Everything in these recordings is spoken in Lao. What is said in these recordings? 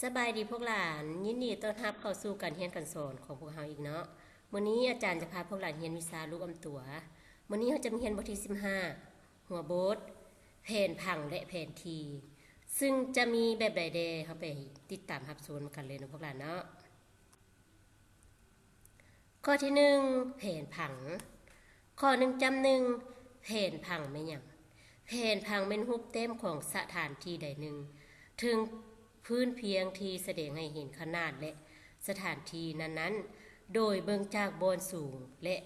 ສະບາຍດີພວກຫຼານ, ຍິນດີຕ້ອນຮັບເຂົ້າສູ່ການຮຽນການສອນຂອງພວກເຮົາອີກເນາະ. ມື້ນີ້ອາຈານຈະພາພວກຫຼານຮຽນວິຊາຮູບອຳຕົວ. ມື້ນີ້ເຮົາຈະມາຮຽນບົດທີສິບຫ້າ ຫົວບົດ ແຜນຜັງ ແລະ ແຜນທີ່ ຊຶ່ງຈະມີແບບໃດແດ່, ເຮົາໄປຕິດຕາມຮັບຊົມກັນເລີຍເນາະພວກຫຼານເນາະ. ຂໍ້ທີໜຶ່ງ ແຜນຜັງ. ຂໍ້ໜຶ່ງຈ້ຳໜຶ່ງ ແຜນຜັງແມ່ນຫຍັງ? ແຜນຜັງແມ່ນຮູບແຕ້ມຂອງສະຖານທີ່ໃດໜຶ່ງ ເທິງພື້ນພຽງທີ່ສະແດງໃຫ້ເຫັນຂະໜາດ ແລະ ສະຖານທີ່ນັ້ນໆ ໂດຍເບິ່ງຈາກບ່ອນສູງ ແລະ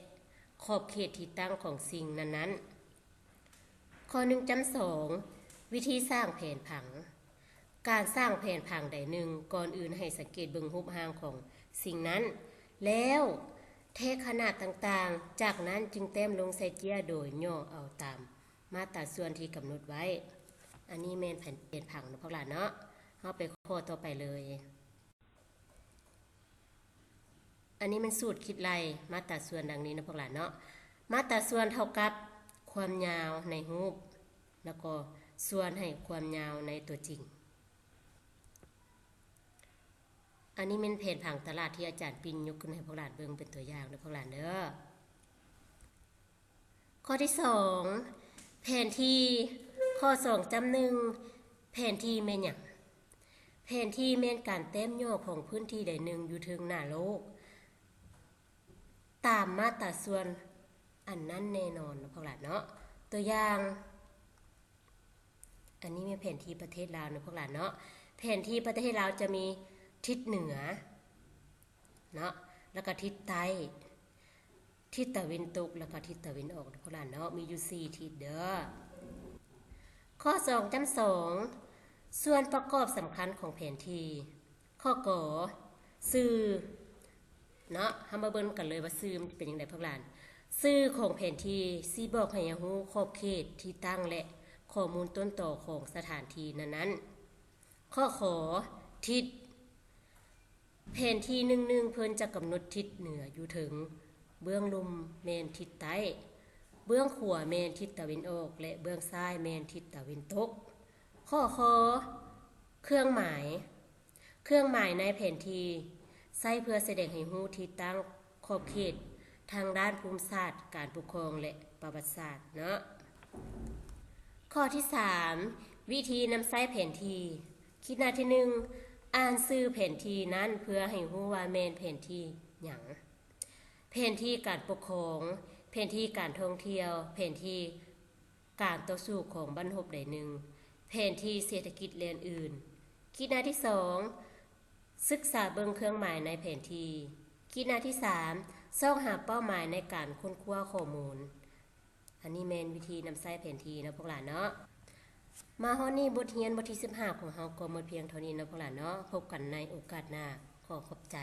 ຂອບເຂດທີ່ຕັ້ງຂອງສິ່ງນັ້ນໆ. ຂໍ້ໜຶ່ງຈ້ຳສອງ ວິທີສ້າງແຜນຜັງ. ການສ້າງແຜນຜັງໃດໜຶ່ງ, ກ່ອນອື່ນໃຫ້ສັງເກດເບິ່ງຮູບຮ່າງຂອງສິ່ງນັ້ນ ແລ້ວແທກຂະໜາດຕ່າງໆ, ຈາກນັ້ນຈຶ່ງແຕ້ມລົງໃສ່ເຈ້ຍໂດຍຫຍໍ້ເອົາຕາມມາດຕາສ່ວນທີ່ກຳນົດໄວ້. ອັນນີ້ແມ່ນແຜນ ແຜນຜັງເນາະພວກຫຼານເນາະ. ເຮົາໄປຂໍ້ຕໍ່ໄປເລີຍ. ອັນນີ້ແມ່ນສູດຄິດໄລ່ມາດຕາສ່ວນດັ່ງນີ້ເນາະພວກຫຼານເນາະ. ມາດຕາສ່ວນເທົ່າກັບຄວາມຍາວໃນຮູບ ແລ້ວກໍສ່ວນໃຫ້ຄວາມຍາວໃນຕົວຈິງ. ອັນນີ້ແມ່ນແຜນຜັງຕະຫຼາດທີ່ອາຈານປິ່ນຍົກຂຶ້ນໃຫ້ພວກຫຼານເບິ່ງເປັນຕົວຢ່າງເດີພວກຫຼານເດີ. ຂໍ້ທີສອງ ແຜນທີ່. ຂໍ້ສອງຈ້ຳໜຶ່ງ ແຜນທີ່ແມ່ນຫຍັງ? ແຜນທີ່ແມ່ນການແຕ້ມຫຍໍ້ຂອງພື້ນທີ່ໃດໜຶ່ງຢູ່ເທິງໜ້າໂລກ ຕາມມາດຕາສ່ວນອັນນັ້ນແນ່ນອນເນາະພວກຫຼານເນາະ. ຕົວຢ່າງ, ອັນນີ້ແມ່ນແຜນທີ່ປະເທດລາວເນາະພວກຫຼານເນາະ. ແຜນທີ່ປະເທດລາວຈະມີທິດເໜືອເນາະ, ແລ້ວກໍທິດໃຕ້, ທິດຕາເວັນຕົກ ແລ້ວກໍທິດຕາເວັນອອກເນາະພວກຫຼານເນາະ. ມີຢູ່ສີ່ທິດເດີ. ຂໍ້ສອງຈ້ຳສອງ ສ່ວນປະກອບສຳຄັນຂອງແຜນທີ່. ຂໍ້ ກ ຊື່ເນາະ. ເຮົາມາເບິ່ງນຳກັນເລີຍວ່າຊື່ມັນເປັນຈັ່ງໃດພວກຫຼານ. ຊື່ຂອງແຜນທີ່ຊິບອກໃຫ້ເຮົາຮູ້ຂອບເຂດທີ່ຕັ້ງ ແລະ ຂໍ້ມູນຕົ້ນຕໍຂອງສະຖານທີ່ນັ້ນໆ. ຂໍ້ ຂ ທິດ. ແຜນທີ່ໜຶ່ງໜຶ່ງ ເພິ່ນຈະກຳນົດທິດເໜືອຢູ່ເທິງ, ເບື້ອງລຸ່ມແມ່ນທິດໃຕ້, ເບື້ອງຂວາແມ່ນທິດຕາເວັນອອກ ແລະ ເບື້ອງຊ້າຍແມ່ນທິດຕາເວັນຕົກ. ຂໍ້ ຄ ເຄື່ອງໝາຍ. ເຄື່ອງໝາຍໃນແຜນທີ່ໃຊ້ເພື່ອສະແດງໃຫ້ຮູ້ທີ່ຕັ້ງ, ຂອບເຂດທາງດ້ານພູມສາດ, ການປົກຄອງ ແລະ ປະຫວັດສາດເນາະ. ຂໍ້ທີສາມ ວິທີນຳໃຊ້ແຜນທີ່. ຄິດໜ້າທີໜຶ່ງ ອ່ານຊື່ແຜນທີ່ນັ້ນເພື່ອໃຫ້ຮູ້ວ່າແມ່ນແຜນທີ່ຫຍັງ. ແຜນທີ່ການປົກຄອງ, ແຜນທີ່ການທ່ອງທ່ຽວ, ແຜນທີ່ການຕໍ່ສູ້ຂອງບັ້ນຮົບໃດໜຶ່ງ, ແຜນທີ່ເສດຖະກິດ ແລະ ອື່ນໆ. ກິດໜ້າທີສອງ ສຶກສາເບິ່ງເຄື່ອງໝາຍໃນແຜນທີ່. ກິດໜ້າທີສາມ ຊອກຫາເປົ້າໝາຍໃນການຄົ້ນຄວ້າຂໍ້ມູນ. ອັນນີ້ແມ່ນວິທີນຳໃຊ້ແຜນທີ່ເນາະພວກຫຼານເນາະ. ມາຮອດນີ້ບົດຮຽນບົດທີສິບຫ້າຂອງເຮົາກໍໝົດພຽງເທົ່ານີ້ເນາະພວກຫຼານເນາະ. ພົບກັນໃນໂອກາດໜ້າ. ຂໍຂອບໃຈ.